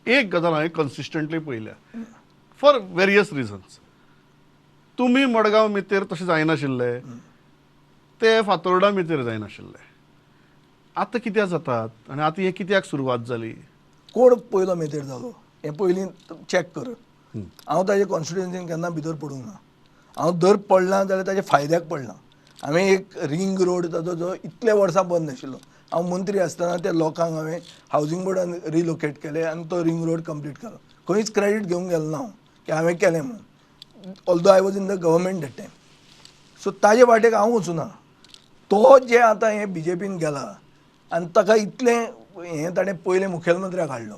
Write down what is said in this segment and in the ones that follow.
एक गजाल हांवें कन्सिस्टंटली पळयल्या फॉर वेरियस रिजन्स. तुमी मडगांव मितेर तशें जायनाशिल्ले, ते फातोर्डा मितेर जायनाशिल्ले. आतां कित्याक जातात आनी आतां हें कित्याक सुरवात जाली? कोण पयलो मेतेर जालो हें पयलीं चॅक कर. हांव ताजे कॉन्स्टिट्युएन्सीन केन्ना भितर पडूंक ना. हांव दर पडलां जाल्यार ताज्या फायद्याक पडलां. हांवें एक रिंग रोड ताजो जो इतले वर्सां बंद आशिल्लो, हांव मंत्री आसतना त्या लोकांक हांवें हावजींग बोर्डान रिलोकेट केलें आनी तो रिंग रोड कंप्लीट केलो. खंयच क्रेडीट घेवंक गेलो ना हांव की हांवें केलें म्हणून, although I was in the government that time. So ताजे वाटेक हांव वचूना. तो जे आतां हे बीजेपीन गेला आनी ताका इतलें हें ताणें पयलें मुखेलमंत्र्याक हाडलो,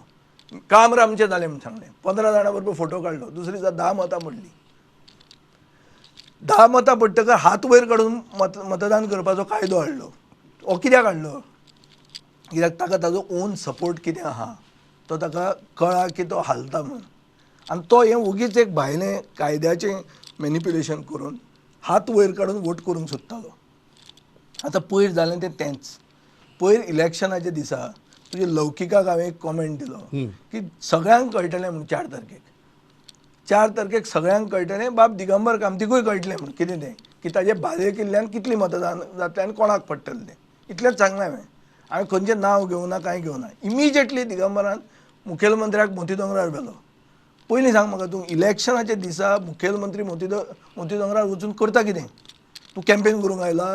काम आमचें जालें म्हूण सांगलें, 15 जाणां बरोबर फोटो काडलो, दुसरी दिसा 10 मतां पडलीं. 10 मतां पडटकर हात वयर काडून मतदान करपाचो कायदो हाडलो. हो कित्याक हाडलो? कित्याक ताका ताजो ओन सपोर्ट कितें आहा तो ताका कळ्ळा की तो हालता म्हणून. आनी तो हें ओगीच एक भायलें कायद्याचें मॅनिप्युलेशन करून हात वयर काडून वोट करूंक सोदतालो. आतां पयर जालें तें तेंच. पयर इलेक्शनाच्या दिसा तुजे लौकिकाक हांवें एक कॉमेंट दिलो की सगळ्यांक कळटलें म्हूण 4 तारखेक, 4 तारखेक सगळ्यांक कळटलें, बाब दिगंबर कामतीकूय कळटलें म्हूण कितें तें, की ताजे बाले किल्ल्यान कितली मतदान जातलें आनी कोणाक पडटलें तें. इतलेंच सांगलें हांवें. हांवें खंयचें नांव घेवना ना, कांय घेवना. इमिजिएटली दिगंबरान मुखेलमंत्र्याक मोती दोंगरार व्हेलो. पयलीं सांग म्हाका तूं, इलेक्शनाच्या दिसा मुखेलमंत्री मोती दोंगरार वचून करता कितें? तूं कॅम्पेन करूंक आयला?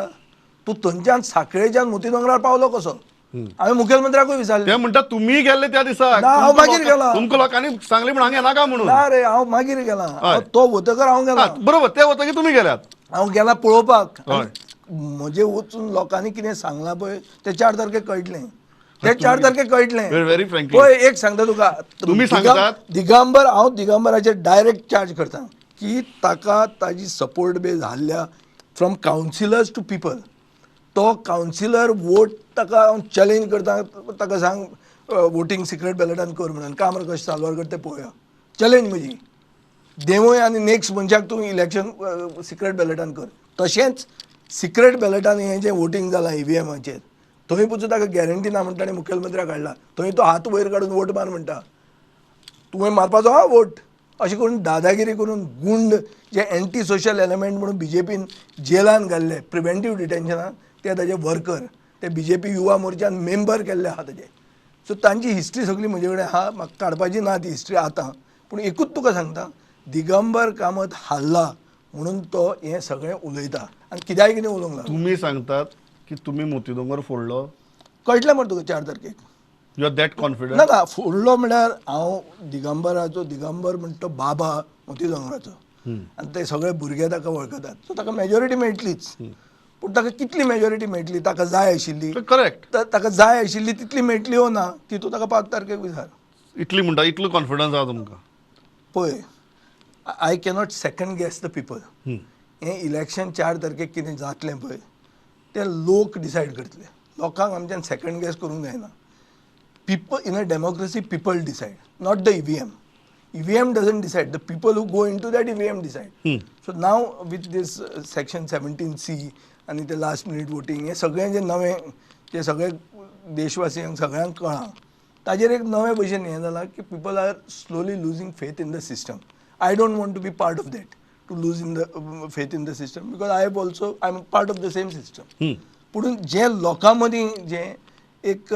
तूं थंयच्यान साखळेच्यान मोती दोंगरार पावलो कसो? हांवें मुखेलमंत्र्याकूय विचारलें. ते म्हणटा तुमी गेल्ले त्या दिसा. हांव मागीर गेला. तुमकां लोकांनी सांगलें म्हण हांगा येनाका म्हणून. ना रे, हांव मागीर गेला. तो वतकर हांव गेला. बरोबर, ते वतकीर तुमी गेल्यात. हांव गेला पळोवपाक. म्हजे वचून लोकांनी कितें सांगलां पळय ते 4 तारखेक कळटलें. ते 4 तारखेक कळटलें. व्हेरी फ्रँकली पळय एक सांगता तुका, तुमी सांगतात दिगंबर, हांव दिगंबराचेर डायरेक्ट चार्ज करता की ताका ताजी सपोर्ट बेज हाडल्या फ्रॉम कावन्सिलर्स टू पिपल. तो कावन्सिलर वोट ताका हांव चॅलेंज करता, ताका सांग वोटींग सिक्रेट बॅलटान कर म्हणून, काम कशें साल्वार करता तें पळोवया. चॅलेंज म्हजी. देवय आनी नेक्स्ट मनशाक तूं इलेक्शन सिक्रेट बॅलटान कर. तशेंच सिक्रेट बॅलटान हें जें वोटींग जालां ईव्हीएमाचेर, थंय पसून ताका गॅरंटी ना म्हणटा ताणें मुखेलमंत्र्याक हाडला. थंय तो हात वयर काडून वोट मार म्हणटा, तुवें मारपाचो हा वोट. अशें करून दादागिरी करून गुंड जे एंटी सोशल एलिमेंट म्हणून बीजेपीन जेलान घाल्ले प्रिवेंटीव डिटेन्शनान, ते ताजे वर्कर, ते बीजेपी युवा मोर्चान मेंबर केल्ले आहा ताजे. सो तांची हिस्ट्री सगळी म्हजे कडेन आहा, म्हाका काडपाची ना ती हिस्ट्री आतां. पूण एकूच तुका सांगता, दिगंबर कामत हाल्ला म्हणून तो हें सगळें उलयता आनी कित्याय कितें उलोवंक लागला. तुमी सांगतात की तुमी मोती दोंगर फोडलो, कळटलें मरे तुका 4 तारखेक. You are that confident? ना ना, फोडलो म्हळ्यार हांव दिगंबराचो, दिगंबर म्हणटा तो बाबा मोती दोंगराचो, आनी ते सगळे भुरगे ताका वळखतात. सो ताका मेजॉरिटी मेळटलीच. पूण ताका कितली मेजॉरिटी मेळटली ताका जाय आशिल्ली, करेक्ट, ताका जाय आशिल्ली तितली मेळटली ओ ना ती तूं ताका 5 तारखेक विचार. इतली म्हणटा, इतलो कॉन्फिडन्स आहा तुमकां? पळय, I cannot second guess the people. हें इलेक्शन 4 तारखेक कितें जातलें पळय ते लोक डिसायड करतले. लोकांक आमच्यान सेकंड गॅस करूंक जायना. People in a democracy, people decide, not the EVM. EVM doesn't decide. The people who go into that EVM decide. So now with this section 17C आनी ते लास्ट मिनीट वोटींग, हे सगळें जे नवें जे सगळे देशवासियांक सगळ्यांक कळ्ळां, ताजेर एक नवे भशेन हें जालां की people are slowly losing faith in the system. I don't want to be part of that, to lose in the faith in the system, because I have also, I am part of the same system. पूण जे लोकां मदीं जे एक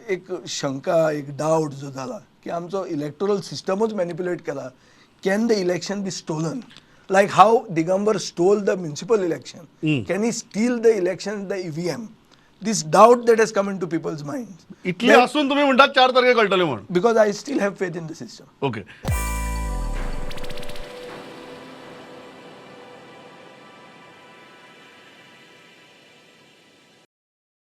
एक शंका, एक डावट जो जाला की आमचो इलेक्टोरल सिस्टमूच मॅनिप्युलेट केला, can the election be stolen? Like how Digambar stole the municipal election, can he steal the election, the EVM? This doubt that has come into people's mind. इतले असून तुम्ही म्हणतात 4 तारखेक कळटलें म्हण? Because I still have faith in the system. Okay.